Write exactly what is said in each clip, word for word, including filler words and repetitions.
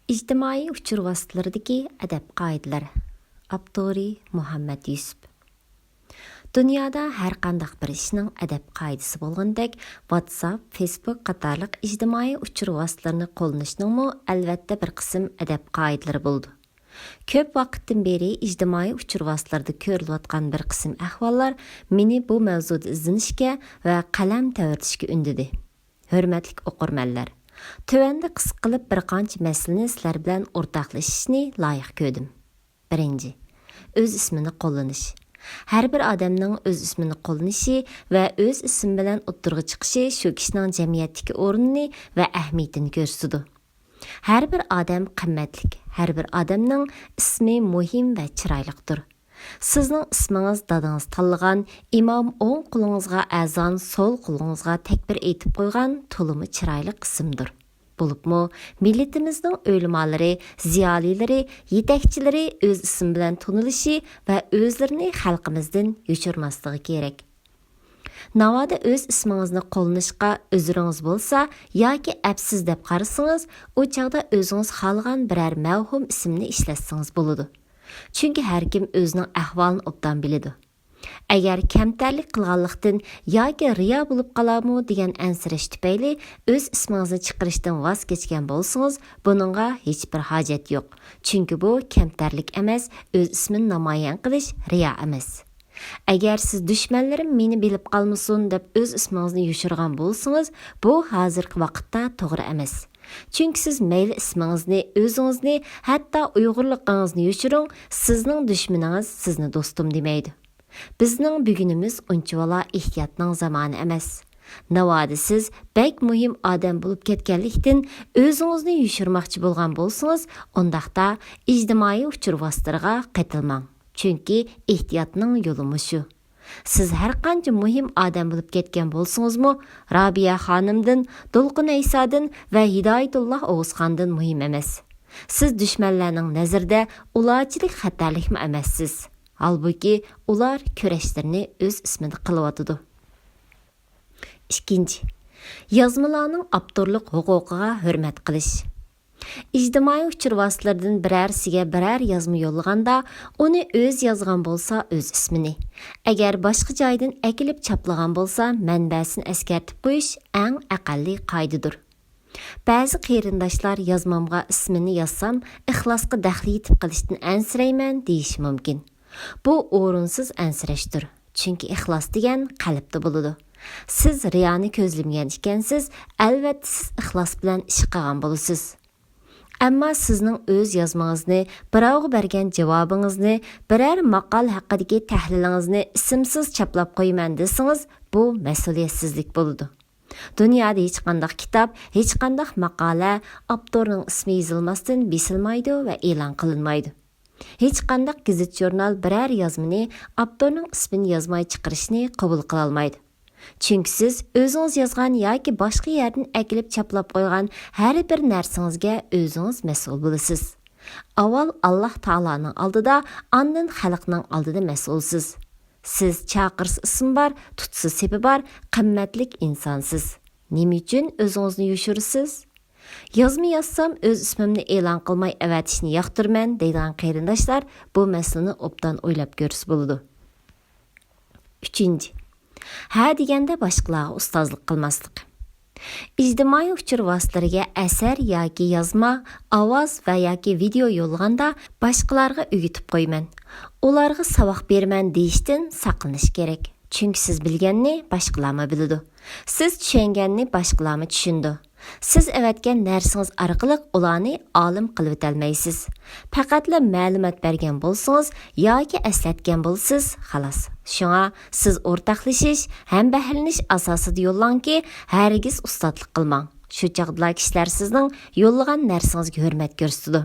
ئىجتىمائىي ئۇچۇر ۋاسىتىلىرىدىكى ئەدەپ قائىدىلەر. ئاپتورى: مۇھەممەد يۈسۈپ. دۇنيادا ھەر قانداق بىر ئىشنىڭ ئەدەپ قائىدىسى بولغىنىدەك، ۋاتساپ، فېيسبۇك قاتارلىق ئىجتىمائىي ئۇچۇر ۋاسىتىلىرىنى قوللىنىشنىڭمۇ ئەلۋەتتە بىر قىسىم ئەدەپ قائىدىلىرى بولىدۇ. كۆپ ۋاقىتتىن بېرى ئىجتىمائىي ئۇچۇر ۋاسىتىلىرىدا كۆرۈلۈۋاتقان بىر قىسىم ئەھۋاللار مېنى بۇ مەۋزۇدا ئىزدىنىشكە ۋە قەلەم تەۋرىتىشكە ئۈندىدى. ھۆرمەتلىك ئوقۇرمەنلەر! تۆۋەندە قىسقا قىلىپ بىر قانچە مەسىلىنى سىلەر بىلەن ئورتاقلىشىشنى لايىق كۆردۈم. بىرىنچى، ئۆز ئىسمىنى قوللىنىش. ھەر بىر ئادەمنىڭ ئۆز ئىسمىنى قوللىنىشى ۋە ئۆز ئىسمى بىلەن ئوتتۇرىغا چىقىشى شۇ كىشىنىڭ جەمئىيەتتىكى ئورنىنى ۋە ئەھمىيىتىنى كۆرسىتىدۇ. ھەر بىر ئادەم قىممەتلىك، ھەر بىر ئادەمنىڭ ئىسمى مۇھىم ۋە چىرايلىقتۇر. سىزنىڭ ئىسمىڭىز دادىڭىز تاللىغان، ئىمام ئوڭ قولىڭىزغا ئەزان، سول قولىڭىزغا تەكبىر ئېيتىپ قويغان تولىمۇ چىرايلىق ئىسىمدۇر. بولۇپمۇ مىللىتىمىزنىڭ ئۆلىمالىرى، زىيالىيلىرى، يېتەكچىلىرى ئۆز ئىسمى بىلەن تونۇلۇشى ۋە ئۆزلىرىنى خەلقىمىزدىن يوشۇرماسلىقى كېرەك. ناۋادا ئۆز ئىسمىڭىزنى قوللىنىشقا ئۆزرىڭىز بولسا ياكى ئەپسىز دەپ قارىسىڭىز، ئۇ چاغدا ئۆزىڭىز خالىغان بىرەر مەۋھۇم ئىسىمنى ئىشلەتسىڭىز بولىدۇ. چۈنكى ھەر كىم ئۆزىنىڭ ئەھۋالىنى ئوبدان بىلىدۇ. ئەگەر كەمتەرلىك قىلغانلىقتىن ياكى رىيا بولۇپ قالارمۇ دېگەن ئەنسىرەش تۈپەيلى ئۆز ئىسمىڭىزنى چىقىرىشتىن ۋاز كەچكەن بولسىڭىز، بۇنىڭغا ھېچبىر ھاجەت يوق. چۈنكى بۇ كەمتەرلىك ئەمەس، ئۆز ئىسمىنى نامايان قىلىش رىيا ئەمەس. ئەگەر سىز دۈشمەنلىرىم مېنى بىلىپ قالمىسۇن دەپ ئۆز ئىسمىڭىزنى يوشۇرغان بولسىڭىز، بۇ ھازىرقى ۋاقىتتا توغرا ئەمەس. چۈنكى سىز مەيلى ئىسمىڭىزنى، ئۆزىڭىزنى، ھەتتا ئۇيغۇرلۇقىڭىزنى يوشۇرۇڭ، سىزنىڭ دۈشمىنىڭىز سىزنى دوستۇم دېمەيدۇ. بىزنىڭ بۈگۈنىمىز ئۇنچىۋالا ئېھتىياتنىڭ زامانى ئەمەس. ناۋادا سىز بەك مۇھىم ئادەم بولۇپ كەتكەنلىكتىن ئۆزىڭىزنى يوشۇرماقچى بولغان بولسىڭىز، ئۇنداقتا ئىجتىمائىي ئۇچۇر ۋاسىتىلىرىغا قېتىلماڭ. چۈنكى ئېھتىياتنىڭ يولى مۇشۇ. سىز ھەرقانچە مۇھىم ئادەم بولۇپ كەتكەن بولسىڭىزمۇ، رابىيە خانىمدىن، دولقۇن ئەيسادىن ۋە ھىدايەتۇللا ئوغۇزخاندىن مۇھىم ئەمەس. سىز دۈشمەنلەرنىڭ نەزىرىدە ئۇلارچىلىك خەتەرلىكمۇ ئەمەسسىز. ھالبۇكى، ئۇلار كۈرەشلىرىنى ئۆز ئىسمىدا قىلىۋاتىدۇ. ئىككىنچى، يازمىلارنىڭ ئاپتورلۇق ھوقۇقىغا ھۆرمەت قىلىش. ئىجتىمائىي ئۇچۇر ۋاسىتىلىرىدىن بىرەرسىگە بىرەر يازما يوللىغاندا، ئۇنى ئۆزى يازغان بولسا ئۆز ئىسمىنى، ئەگەر باشقا جايدىن ئەكېلىپ چاپلىغان بولسا مەنبەسىنى ئەسكەرتىپ قويۇش ئەڭ ئەقەللىي قائىدىدۇر. بەزى قېرىنداشلار يازمامغا ئىسمىنى يازسام ئىخلاسقا دەخلى يېتىپ قېلىشتىن ئەنسىرەيمەن دېيىشى مۇمكىن. بۇ ئورۇنسىز ئەنسىرەشتۇر، چۈنكى ئىخلاس دېگەن قەلبتە بولىدۇ. سىز رىيانى كۆزلىمىگەن ئىكەنسىز، ئەلۋەتتە سىز ئىخلاس بىلەن ئىش قىلغان بولىسىز. ئەمما سىزنىڭ ئۆز يازمىڭىزنى، بىراۋغا بەرگەن جاۋابىڭىزنى، بىرەر ماقالە ھەققىدىكى تەھلىلىڭىزنى ئىسىمسىز چاپلاپ قويىمەن دېسىڭىز، بۇ مەسئۇلىيەتسىزلىك بولىدۇ. دۇنيادا ھېچقانداق كىتاب، ھېچقانداق ماقالە ئاپتورنىڭ ئىسمى يېزىلماستىن بېسىلمايدۇ ۋە ئېلان قىلىنمايدۇ. ھېچقانداق گېزىت-ژۇرنال بىرەر يازمىنى ئاپتورنىڭ ئىسمىنى يازماي چىقىرىشنى قوبۇل قىلالمايدۇ. چۈنكى سىز ئۆزىڭىز يازغان ياكى باشقا يەردىن ئەكېلىپ چاپلاپ قويغان ھەر بىر نەرسىڭىزگە ئۆزىڭىز مەسئۇل بولىسىز. ئاۋۋال ئاللاھ تائالانىڭ ئالدىدا، ئاندىن خەلقنىڭ ئالدىدا مەسئۇلسىز. سىز چاقىرسا ئىسمى بار، تۇتسا سېپى بار، قىممەتلىك ئىنسانسىز. نېمە ئۈچۈن ئۆزىڭىزنى يوشۇرىسىز؟ يازما يازسام ئۆز ئىسمىمنى ئېلان قىلماي ئەۋەتىشنى ياقتۇرىمەن دەيدىغان قېرىنداشلار بۇ مەسىلىنى ئوبدان ئويلاپ كۆرسە بولىدۇ. ئۈچىنچى، ھە دېگەندە باشقىلارغا ئۇستازلىق قىلماسلىق. ئىجتىمائىي ئۇچۇر ۋاسىتىلىرىگە ئەسەر ياكى يازما، ئاۋاز ۋە ياكى ۋىدېئو يوللىغاندا باشقىلارغا ئۆگىتىپ قويىمەن، ئۇلارغا ساۋاق بېرىمەن دېيىشتىن ساقلىنىش كېرەك. چۈنكى سىز بىلگەننى باشقىلارمۇ بىلىدۇ. سىز چۈشەنگەننى باشقىلارمۇ چۈشىنىدۇ. سىز ئەۋەتكەن نەرسىڭىز ئارقىلىق ئۇلارنى ئالىم قىلىۋېتەلمەيسىز. پەقەتلا مەلۇمات بەرگەن بولسىڭىز ياكى ئەسلەتكەن بولىسىز، خالاس. شۇڭا سىز ئورتاقلىشىش، ھەمبەھىرلىنىش ئاساسىدا يوللاڭكى، ھەرگىز ئۇستاتلىق قىلماڭ. شۇ چاغدىلا كىشىلەر سىزنىڭ يوللىغان نەرسىڭىزگە ھۆرمەت كۆرسىتىدۇ.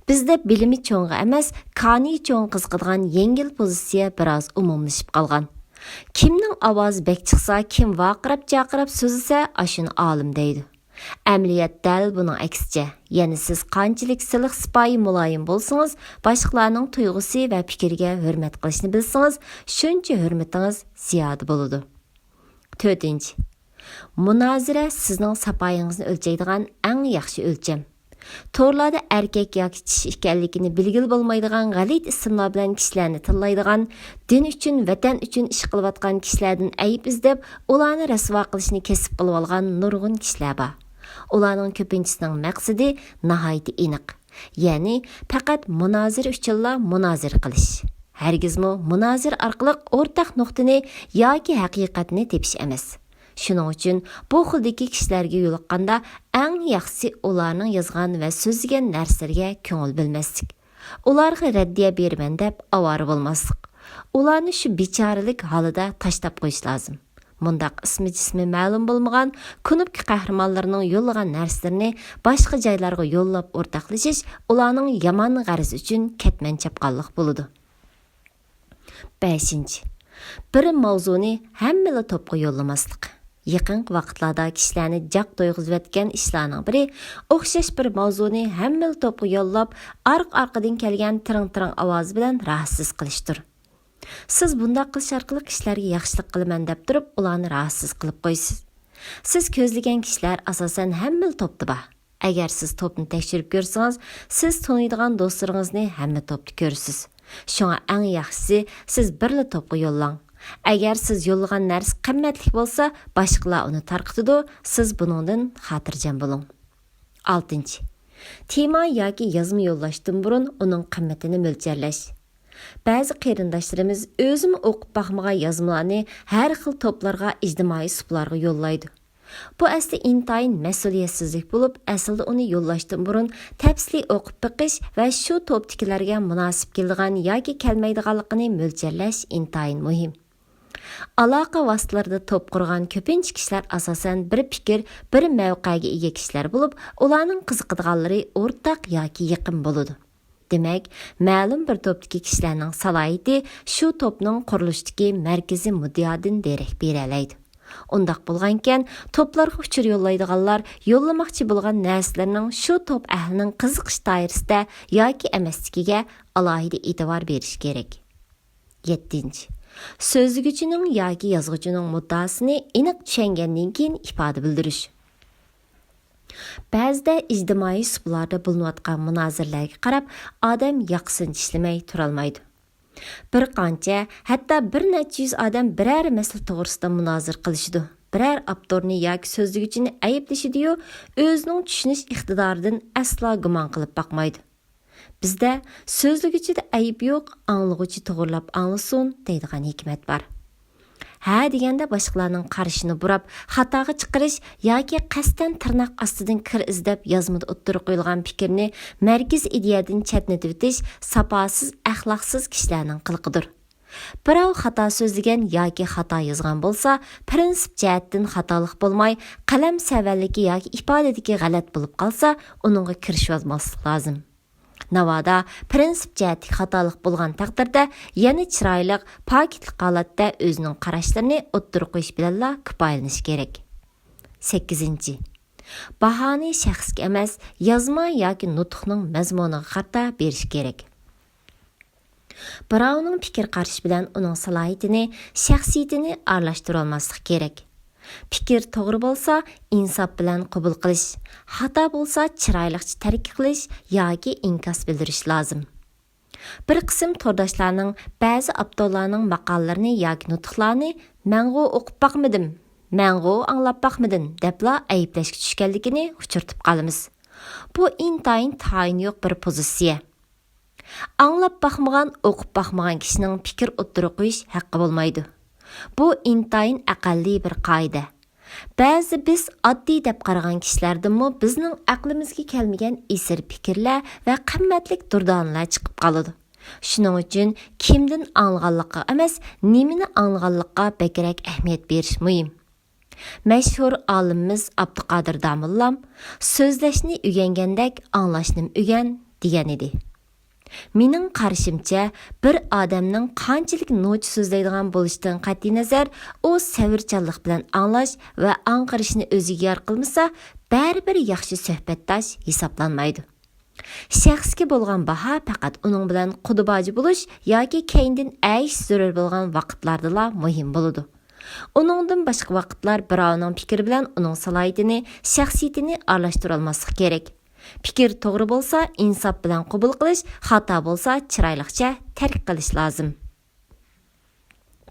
بىزدە بىلىمى چوڭغا ئەمەس، كانىيى چوڭغا قىزىقىدىغان يەڭگىل پوزىتسىيە بىراز ئومۇملىشىپ قالغان. كىمنىڭ ئاۋازى بەك چىقسا، كىم ۋارقىراپ-جارقىراپ سۆزلىسە، ئاشۇنى ئالىم دەيدۇ. ئەمەلىيەت دەل بۇنىڭ ئەكسىچە. يەنى سىز قانچىلىك سىلىق-سىپايى، مۇلايىم بولسىڭىز، باشقىلارنىڭ تۇيغۇسى ۋە پىكرىگە ھۆرمەت قىلىشنى بىلسىڭىز، شۇنچە ھۆرمىتىڭىز زىيادە بولىدۇ. تۆتىنچى، مۇنازىرە سىزنىڭ ساپايىڭىزنى ئۆلچەيدىغان ئەڭ ياخشى ئۆلچەم. تورلاردا ئەركەك ياكى چىش ئىكەنلىكىنى بىلگىلى بولمايدىغان غەلىتە ئىسىملار بىلەن كىشىلەرنى تىللايدىغان، دىن ئۈچۈن، ۋەتەن ئۈچۈن ئىش قىلىۋاتقان كىشىلەردىن ئەيىب ئىزدەپ، ئۇلارنى رەسۋا قىلىشنى كەسىپ قىلىۋالغان نۇرغۇن كىشىلەر بار. ئۇلارنىڭ كۆپىنچىسىنىڭ مەقسىتى ناھايىتى ئېنىق. يەنى پەقەت مۇنازىرە ئۈچۈنلا مۇنازىرە قىلىش. ھەرگىزمۇ مۇنازىرە ئارقىلىق ئورتاق نۇقتىنى ياكى ھەقىقەتنى تېپىش ئەمەس. شۇنىڭ ئۈچۈن بۇ خىلدىكى كىشىلەرگە يولۇققاندا ئەڭ ياخشىسى ئۇلارنىڭ يازغان ۋە سۆزلىگەن نەرسىلىرىگە كۆڭۈل بۆلمەسلىك. ئۇلارغا رەددىيە بېرىمەن دەپ ئاۋارە بولماسلىق. ئۇلارنى شۇ بىچارىلىك ھالىدا تاشلاپ قويۇش لازىم. مۇنداق ئىسمى جىسمى مەلۇم بولمىغان كۇنۇپكا قەھرىمانلىرىنىڭ يوللىغان نەرسىلىرىنى باشقا جايلارغا يوللاپ ئورتاقلىشىش ئۇلارنىڭ يامان غەرىزى ئۈچۈن كەتمەن چاپقانلىق بولىدۇ. بەشىنچى، بىر ماۋزۇنى ھەممىلا توپقا يوللىماسلىق. يېقىنقى ۋاقىتلاردا كىشىلەرنى جاق تويغۇزۇۋەتكەن ئىشلارنىڭ بىرى، ئوخشاش بىر ماۋزۇنى ھەممىلا توپقا يوللاپ، ئارقا-ئارقىدىن كەلگەن تىرىڭ-تىرىڭ ئاۋازى بىلەن راھەتسىز قىلىشتۇر. سىز بۇنداق قىلىش ئارقىلىق كىشىلەرگە ياخشىلىق قىلىمەن دەپ تۇرۇپ، ئۇلارنى راھەتسىز قىلىپ قويىسىز. سىز كۆزلىگەن كىشىلەر ئاساسەن ھەممىلا توپتا بار. ئەگەر سىز توپنى تەكشۈرۈپ كۆرسىڭىز، سىز تونۇيدىغان دوستلىرىڭىزنى ھەممە توپتا كۆرىسىز. شۇڭا ئەڭ ياخشىسى، سىز بىرلا توپقا يوللاڭ. ئەگەر سىز يوللىغان نەرسە قىممەتلىك بولسا، باشقىلار ئۇنى تارقىتىدۇ، سىز بۇنىڭدىن خاتىرجەم بولۇڭ. ئالتىنچى، تېما ياكى يازما يوللاشتىن بۇرۇن ئۇنىڭ قىممىتىنى مۆلچەرلەش. بەزى قېرىنداشلىرىمىز ئۆزىمۇ ئوقۇپ باقمىغان يازمىلارنى ھەر خىل توپلارغا، ئىجتىمائىي سۇپىلارغا يوللايدۇ. بۇ ئەسلى ئىنتايىن مەسئۇلىيەتسىزلىك بولۇپ، ئەسلىدە ئۇنى يوللاشتىن بۇرۇن تەپسىلىي ئوقۇپ بېقىش ۋە شۇ توپتىكىلەرگە مۇناسىپ كېلىدىغان ياكى كەلمەيدىغانلىقىنى مۆلچەرلەش ئىنتايىن مۇھىم. ئالاقە ۋاسىتىلىرىدا توپ قۇرغان كۆپىنچە كىشىلەر ئاساسەن بىر پىكىر، بىر مەۋقەگە ئىگە كىشىلەر بولۇپ، ئۇلارنىڭ قىزىقىدىغانلىرى ئورتاق ياكى يېقىن بولىدۇ. دېمەك، مەلۇم بىر توپتىكى كىشىلەرنىڭ سالاھىيىتى شۇ توپنىڭ قۇرۇلۇشىدىكى مەركىزىي مۇددىئادىن دېرەك بېرەلەيدۇ. ئۇنداق بولغانىكەن، توپلارغا ئۇچۇر يوللايدىغانلار يوللىماقچى بولغان نەرسىلىرىنىڭ شۇ توپ ئەھلىنىڭ قىزىقىش دائىرىسىدە ياكى ئەمەسلىكىگە ئالاھىدە ئېتىبار بېرىشى كېرەك. يەتتىنچى، سۆزلىگۈچىنىڭ ياكى يازغۇچىنىڭ مۇددىئاسىنى ئېنىق چۈشەنگەندىن كېيىن ئىپادە بىلدۈرۈش. بەزىدە ئىجتىمائىي سۇپىلاردا بولۇنۇۋاتقان مۇنازىرىلەرگە قاراپ، ئادەم ياقىسىنى چىشلىمەي تۇرالمايدۇ. بىر قانچە، ھەتتا بىر نەچچە يۈز ئادەم بىرەر مەسىلە توغرىسىدا مۇنازىرە قىلىشىدۇ، بىرەر ئاپتورنى ياكى سۆزلىگۈچىنى ئەيىبلىشىدۇ-يۇ، ئۆزىنىڭ چۈشىنىش ئىقتىدارىدىن ئەسلا گۇمان قىلىپ باقمايدۇ. بىزدە سۆزلىگۈچىدە ئەيىب يوق، ئاڭلىغۇچى توغرىلاپ ئاڭلىسۇن دەيدىغان ھېكمەت بار. ھە دېگەندە باشقىلارنىڭ قارىشىنى بۇراپ، خاتاغا چىقىرىش ياكى قەستەن تىرناق ئاستىدىن كىر ئىزدەپ يازمىدا ئوتتۇرىغا قويۇلغان پىكىرنى مەركىزىي ئىدىيەدىن چەتنىتىۋېتىش ساپاسىز، ئەخلاقسىز كىشىلەرنىڭ قىلىقىدۇر. بىراۋ خاتا سۆزلىگەن ياكى خاتا يازغان بولسا، پىرىنسىپ جەھەتتىن خاتالىق بولماي، قەلەم سەۋەنلىكى ياكى ئىپادىدىكى غەلەت بولۇپ قالسا، ئۇنىڭغا كىرىشىۋالماسلىق لازىم. ناۋادا پىرىنسىپ جەھەتتىكى خاتالىق بولغان تەقدىردە، يەنە چىرايلىق، پاكىتلىق ھالەتتە ئۆزىنىڭ قاراشلىرىنى ئوتتۇرىغا قويۇش بىلەنلا كۇپايىلىنىش كېرەك. سەككىزىنچى، باھانى شەخسكە ئەمەس، يازما ياكى نۇتۇقنىڭ مەزمۇنىغا قارىتا بېرىش كېرەك. بىراۋنىڭ پىكىر قارىشى بىلەن ئۇنىڭ سالاھىيىتىنى، شەخسىيىتىنى ئارىلاشتۇرۇۋالماسلىق كېرەك. پىكىر توغرا بولسا، ئىنساپ بىلەن قوبۇل قىلىش، خاتا بولسا، چىرايلىقچە تەرك قىلىش ياكى ئىنكاس بىلدۈرۈش لازىم. بىر قىسىم تورداشلارنىڭ بەزى ئاپتورلارنىڭ ماقالىلىرىنى ياكى نۇتۇقلارنى مەنغۇ ئوقۇپ باقمىدىم، مەنغۇ ئاڭلاپ باقمىدىم دەپلا ئەيىبلەشكە چۈشكەنلىكىنى ئۇچرىتىپ قالىمىز. بۇ ئىنتايىن تايىنى يوق بىر پوزىتسىيە. ئاڭلاپ باقمىغان، ئوقۇپ باقمىغان كىشىنىڭ پىكىر ئوتتۇرىغا قويۇش ھەققى بولمايدۇ. بۇ ئىنتايىن ئەقەللىي بىر قائىدە. بەزىدە بىز ئاددىي دەپ قارىغان كىشىلەردىنمۇ بىزنىڭ ئەقلىمىزگە كەلمىگەن ئېسىر پىكىرلەر ۋە قىممەتلىك دۇردانىلەر چىقىپ قالىدۇ. شۇنىڭ ئۈچۈن كىمدىن ئاڭلىغانلىققا ئەمەس، نېمىنى ئاڭلىغانلىققا بەكرەك ئەھمىيەت بېرىش مۇھىم. مەشھۇر ئالىمىمىز ئابدۇقادىر داموللام، «سۆزلەشنى ئۆگەنگەندەك ئاڭلاشنىمۇ ئۆگەن» دېگەنىدى. مېنىڭ قارىشىمچە، بىر ئادەمنىڭ قانچىلىك نوچى سۆزلەيدىغان بولۇشىدىن قەتئىينەزەر، ئۇ سەۋرچانلىق بىلەن ئاڭلاش ۋە ئاڭقىرىشنى ئۆزىگە يار قىلمىسا، بەرىبىر ياخشى سۆھبەتداش ھېسابلانمايدۇ. شەخسكە بولغان باھا پەقەت ئۇنىڭ بىلەن قۇدا-باجى بولۇش ياكى كەينىدىن ئەگىشىش زۆرۈر بولغان ۋاقىتلاردىلا مۇھىم بولىدۇ. ئۇنىڭدىن باشقا ۋاقىتلار بىراۋنىڭ پىكرى بىلەن ئۇنىڭ سالاھىيىتىنى، شەخسىيىتىنى ئارىلاشتۇرالماسلىق كېرەك. پىكىر توغرا بولسا، ئىنساپ بىلەن قوبۇل قىلىش، خاتا بولسا، چىرايلىقچە تەرك قىلىش لازىم.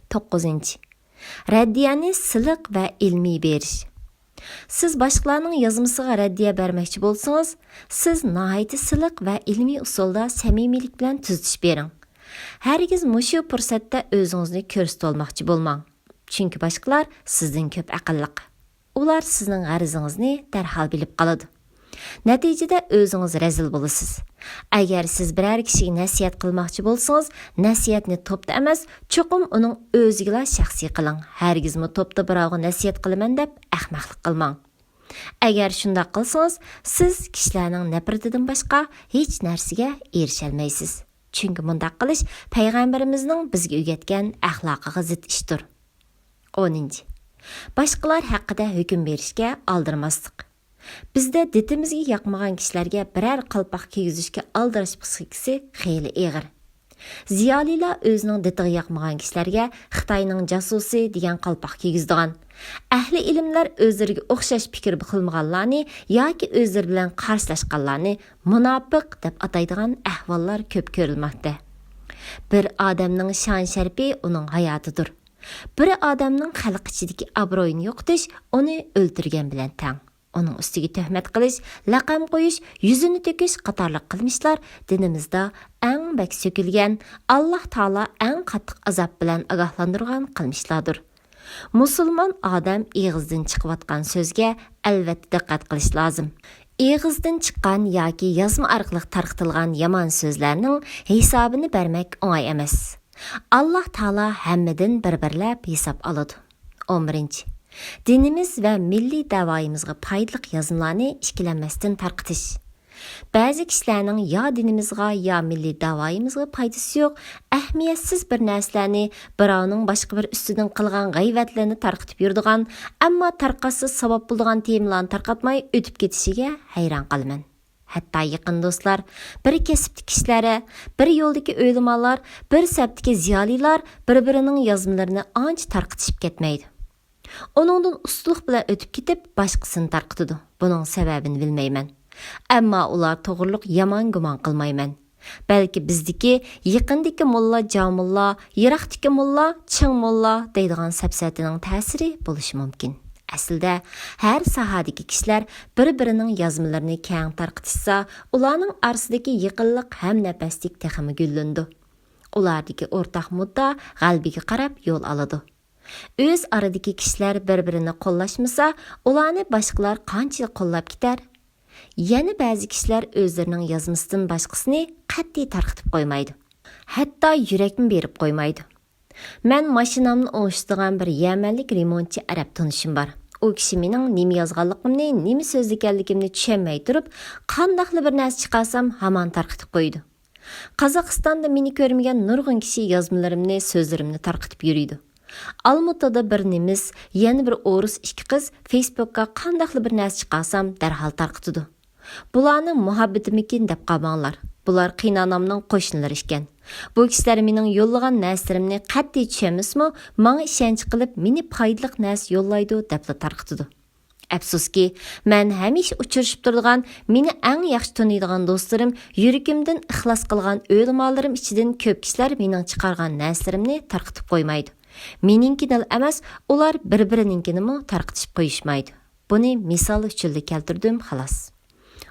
توققۇزىنچى، رەددىيەنى سىلىق ۋە ئىلمىي بېرىش. سىز باشقىلارنىڭ يازمىسىغا رەددىيە بەرمەكچى بولسىڭىز، سىز ناھايىتى سىلىق ۋە ئىلمىي ئۇسۇلدا سەمىمىيلىك بىلەن تۈزىتىش بېرىڭ. ھەرگىز مۇشۇ پۇرسەتتە ئۆزىڭىزنى كۆرسىتىۋالماقچى بولماڭ، چۈنكى باشقىلار سىزدىن كۆپ ئەقىللىق. ئۇلار سىزنىڭ غەرىزىڭىزنى دەرھال بىلىپ قالىدۇ. نەتىجىدە ئۆزىڭىز رەزىل بولىسىز. ئەگەر سىز بىرەر كىشىگە نەسىھەت قىلماقچى بولسىڭىز، نەسىھەتنى توپتا ئەمەس، چوقۇم ئۇنىڭ ئۆزىگىلا شەخسىي قىلىڭ. ھەرگىزمۇ توپتا بىراۋغا نەسىھەت قىلىمەن دەپ ئەخمەقلىق قىلماڭ. ئەگەر شۇنداق قىلسىڭىز، سىز كىشىلەرنىڭ نەپرىتىدىن باشقا ھېچ نەرسىگە ئېرىشەلمەيسىز. چۈنكى مۇنداق قىلىش پەيغەمبىرىمىزنىڭ بىزگە ئۆگەتكەن ئەخلاقىغا زىت ئىشتۇر. ئونىنچى، باشقىلار ھەققىدە ھۆكۈم بېرىشكە ئالدىرىماسلىق. بىزدە دىتىمىزگە ياقمىغان كىشىلەرگە بىرەر قالپاق كىيگۈزۈشكە ئالدىراش پىسخىكىسى خېلى ئېغىر. زىيالىيلار ئۆزىنىڭ دىتىغا ياقمىغان كىشىلەرگە خىتاينىڭ جاسۇسى دېگەن قالپاق كىيگۈزىدىغان. ئەھلى ئىلىملەر ئۆزلىرىگە ئوخشاش پىكىر قىلمىغانلارنى ياكى ئۆزلىرى بىلەن قارشىلاشقانلارنى مۇناپىق دەپ ئاتايدىغان ئەھۋاللار كۆپ كۆرۈلمەكتە. بىر ئادەمنىڭ شان-شەرىپى ئۇنىڭ ھاياتىدۇر. بىر ئادەمنىڭ خەلق ئىچىدىكى ئابرۇيىنى يوقىتىش ئۇنى ئۆلتۈرگەن بىلەن تەڭ. ئۇنىڭ ئۈستىگە تۆھمەت قىلىش، لەقەم قويۇش، يۈزىنى تۆكۈش قاتارلىق قىلمىشلار دىنىمىزدا ئەڭ بەك سۆكۈلگەن، ئاللاھ تائالا ئەڭ قاتتىق ئازاب بىلەن ئاگاھلاندۇرغان قىلمىشلاردۇر. مۇسۇلمان ئادەم ئېغىزدىن چىقىۋاتقان سۆزگە ئەلۋەتتە دىققەت قىلىش لازىم. ئېغىزدىن چىققان ياكى يازما ئارقىلىق تارقىتىلغان يامان سۆزلەرنىڭ ھېسابىنى بەرمەك ئوڭاي ئەمەس. ئاللاھ تائالا ھەممىدىن بىر-بىرلەپ ھېساب ئالىدۇ. ئون بىرىنچى، دىنىمىز ۋە مىللىي دەۋايىمىزغا پايدىلىق يازمىلارنى ئىككىلەنمەستىن تارقىتىش. بەزى كىشىلەرنىڭ يا دىنىمىزغا، يا مىللىي دەۋايىمىزغا پايدىسى يوق، ئەھمىيەتسىز بىر نەرسىلەرنى، بىراۋنىڭ باشقا بىر ئۈستىدىن قىلغان غەيۋەتلىرىنى تارقىتىپ يۈرىدىغان، ئەمما تارقاتسا ساۋاب بولىدىغان تېمىلارنى تارقاتماي ئۆتۈپ كېتىشىگە ھەيران قالىمەن. ھەتتا يېقىن دوستلار، بىر كەسىپتىكى كىشىلەر، بىر يولدىكى ئۆلىمالار، بىر سەپتىكى زىيالىيلار بىر-بىرىنىڭ يازمىلىرىنى ئانچە تارقىتىشىپ كەتمەيدۇ. ئۇنىڭدىن ئۇستىلىق بىلەن ئۆتۈپ كېتىپ، باشقىسىنى تارقىتىدۇ. بۇنىڭ سەۋەبىنى بىلمەيمەن. ئەمما ئۇلار توغرۇلۇق يامان گۇمان قىلمايمەن. بەلكى بىزدىكى يېقىندىكى موللا جاۋ موللا، يىراقتىكى موللا چىڭ موللا دەيدىغان سەپسەتىنىڭ تەسىرى بولۇشى مۇمكىن. ئەسلىدە، ھەر ساھەدىكى كىشىلەر بىر-بىرىنىڭ يازمىلىرىنى كەڭ تارقىتىشسا، ئۇلارنىڭ ئارىسىدىكى يېقىنلىق، ھەمنەپەسلىك تېخىمۇ گۈللىنىدۇ. ئۇلاردىكى ئورتاق مۇددىئا غەلىبىگە قاراپ يول ئالىدۇ. ئۆز ئارىدىكى كىشىلەر بىر-بىرىنى قوللاشمىسا، ئۇلارنى باشقىلار قانچىلىك قوللاپ كېتەر؟ يەنە بەزى كىشىلەر ئۆزلىرىنىڭ يازمىسىدىن باشقىسىنى قەتئىي تارقىتىپ قويمايدۇ. ھەتتا يۈرەكمۇ بېرىپ قويمايدۇ. مەن ماشىنامنى ئوڭشىتىدىغان بىر يەمەنلىك رېمونتچى ئەرەب تونۇشۇم بار. ئۇ كىشى مېنىڭ نېمە يازغانلىقىمنى، نېمە سۆزلىگەنلىكىمنى چۈشەنمەي تۇرۇپ، قانداقلا بىر نەرسە چىقارسام، ھامان تارقىتىپ قويىدۇ. قازاقىستاندا مېنى كۆرمىگەن نۇرغۇن كىشى يازمىلىرىمنى، سۆزلىرىمنى تارقىتىپ يۈرىدۇ. ئالمۇتىدا بىر نېمىس، يەنە بىر ئورۇس ئىككى قىز فېيسبوكقا قانداقلا بىر نەرسە چىقارسام، دەرھال تارقىتىدۇ. بۇلارنى مۇھەببىتىمكىن دەپ قارىماڭلار. بۇلار قېيىنئانامنىڭ قوشنىلىرى ئىكەن. بۇ كىشىلەر مېنىڭ يوللىغان نەرسىلىرىمنى قەتئىي چۈشەنمىسىمۇ، ماڭا ئىشەنچ قىلىپ، مېنى پايدىلىق نەرسە يوللايدۇ دەپلا تارقىتىدۇ. ئەپسۇسكى، مەن ھەمىشە ئۇچرىشىپ تۇرىدىغان، مېنى ئەڭ ياخشى تونۇيدىغان دوستلىرىم، يۈرىكىمدىن ئىخلاس قىلغان ئۆلىمالىرىم ئىچىدىن كۆپ كىشىلەر مېنىڭ چىقارغان نەرسىلىرىمنى تارقىتىپ قويمايدۇ. مېنىڭكىنىلا ئەمەس، ئۇلار بىر-بىرىنىڭكىنىمۇ تارقىتىپ قويۇشمايدۇ. بۇنى مىسال ئۈچۈنلا كەلتۈردۈم، خالاس.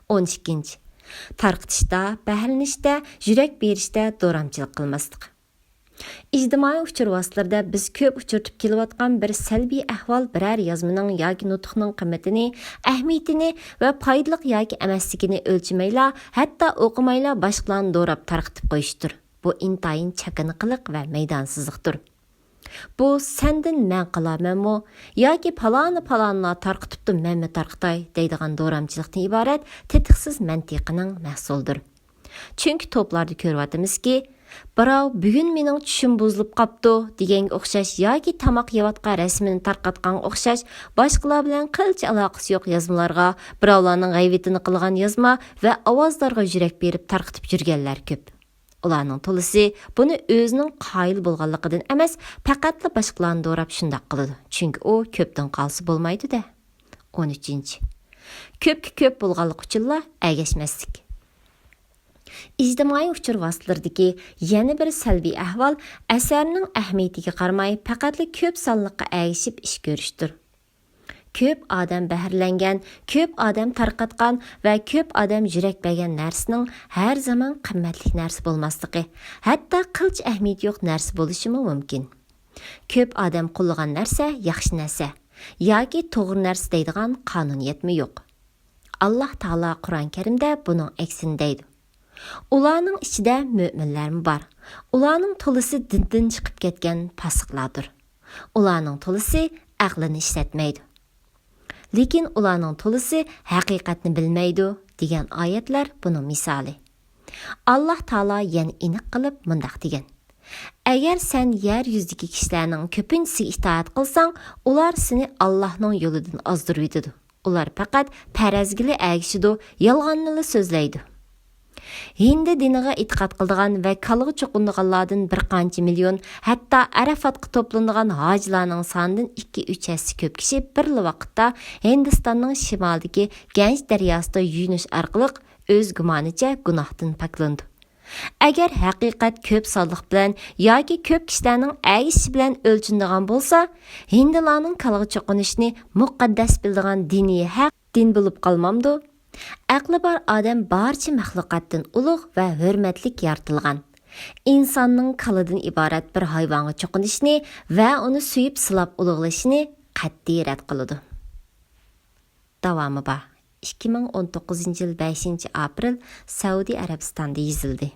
ئون ئىككىنچى، تارقىتىشتا، بەھرىلىنىشتە، يۈرەك بېرىشتە دورامچىلىق قىلماسلىق. ئىجتىمائىي ئۇچۇر ۋاسىتىلىرىدە بىز كۆپ ئۇچرىتىپ كېلىۋاتقان بىر سەلبىي ئەھۋال بىرەر يازمىنىڭ ياكى نۇتۇقنىڭ قىممىتىنى، ئەھمىيىتىنى ۋە پايدىلىق ياكى ئەمەسلىكىنى ئۆلچىمەيلا، ھەتتا ئوقۇمايلا باشقىلارنى دوراپ تارقىتىپ قويۇشتۇر. بۇ ئىنتايىن چاكىنا قىلىق ۋە مەيدانسىزلىقتۇر. بۇ سەندىن مەن قىلارمەنمۇ ياكى پالانى پالانىلار تارقىتىپتۇ، مەنمۇ تارقىتاي دەيدىغان دورامچىلىقتىن ئىبارەت تېتىقسىز مەنتىقىنىڭ مەھسۇلىدۇر. چۈنكى توپلاردا كۆرۈۋاتىمىزكى، بىراۋ بۈگۈن مېنىڭ چۈشۈم بۇزۇلۇپ قاپتۇ دېگەنگە ئوخشاش ياكى تاماق يەۋاتقان رەسىمىنى تارقاتقانغا ئوخشاش باشقىلار بىلەن قىلچە ئالاقىسى يوق يازمىلارغا، بىراۋلارنىڭ غەيۋىتىنى قىلغان يازما ۋە ئاۋازلارغا يۈرەك بېرىپ تارقىتىپ يۈرگەنلەر كۆپ. ئۇلارنىڭ تولىسى بۇنى ئۆزىنىڭ قايىل بولغانلىقىدىن ئەمەس، پەقەتلا باشقىلارنى دوراپ شۇنداق قىلىدۇ. چۈنكى ئۇ كۆپتىن قالسا بولمايدۇ-دە. ئون ئۈچىنچى. كۆپكە كۆپ بولغانلىقى ئۈچۈنلا ئەگەشمەسلىك. ئىجتىمائىي ئۇچۇر ۋاسىتىلىرىدىكى يەنە بىر سەلبىي ئەھۋال ئەسەرنىڭ ئەھمىيىتىگە قارىماي، پەقەتلا كۆپ سانلىققا ئەگىشىپ ئىش كۆرۈشتۇر. كۆپ ئادەم بەھرىلەنگەن، كۆپ ئادەم تارقاتقان ۋە كۆپ ئادەم يۈرەك بەرگەن نەرسىنىڭ ھەر زامان قىممەتلىك نەرسە بولماسلىقى، ھەتتا قىلچە ئەھمىيىتى يوق نەرسە بولۇشىمۇ مۇمكىن. كۆپ ئادەم قوللىغان نەرسە ياخشى نەرسە ياكى توغرا نەرسە دەيدىغان قانۇنىيەتمۇ يوق. ئاللاھ تائالا قۇرئان كەرىمدە بۇنىڭ ئەكسىنى دەيدۇ. ئۇلارنىڭ ئىچىدە مۆمىنلەرمۇ بار. ئۇلارنىڭ تولىسى دىندىن چىقىپ كەتكەن پاسىقلاردۇر. ئۇلارنىڭ تولىسى ئەقلىنى ئىشلەتمەيدۇ. لېكىن ئۇلارنىڭ تولىسى ھەقىقەتنى بىلمەيدۇ، دېگەن ئايەتلەر بۇنىڭ مىسالى. ئاللاھ تائالا يەنە ئېنىق قىلىپ مۇنداق دېگەن: ئەگەر سەن يەر يۈزىدىكى كىشىلەرنىڭ كۆپىنچىسىگە ئىتائەت قىلساڭ، ئۇلار سېنى ئاللاھنىڭ يولىدىن ئازدۇرۇۋېتىدۇ. ئۇلار پەقەت پەرەزگىلا ئەگىشىدۇ، يالغاننىلا سۆزلەيدۇ. ھىندى دىنىغا ئېتىقاد قىلىدىغان ۋە كالىغا چوقۇنىدىغانلاردىن بىر قانچە مىليون، ھەتتا ئەرەفاتقا توپلىنىدىغان ھاجىلارنىڭ سانىدىن ئىككى-ئۈچ ھەسسە كۆپ كىشى بىرلا ۋاقىتتا ھىندىستاننىڭ شىمالىدىكى گەنج دەرياسىدا يۇيۇنۇش ئارقىلىق ئۆز گۇمانىچە گۇناھتىن پاكلىنىدۇ. ئەگەر ھەقىقەت كۆپ سانلىق بىلەن ياكى كۆپ كىشىلەرنىڭ ئەگىشىشى بىلەن ئۆلچىنىدىغان بولسا، ھىندىلارنىڭ كالىغا چوقۇنۇشىنى مۇقەددەس بىلىدىغان دىنىي ھەق دىن بولۇپ قالمامدۇ؟ ئەقلى بار ئادەم بارچە مەخلۇقاتتىن ئۇلۇغ ۋە ھۆرمەتلىك يارىتىلغان. ئىنساننىڭ كالىدىن ئىبارەت بىر ھايۋانغا چوقۇنۇشىنى ۋە ئۇنى سۆيۈپ سىلاپ ئۇلۇغلىشىنى قەتئىي رەت قىلىدۇ. داۋامى بار. ئىككى مىڭ ئون توققۇزىنچى يىل بەشىنچى ئاپرېل، سەئۇدى ئەرەبىستاندا يېزىلدى.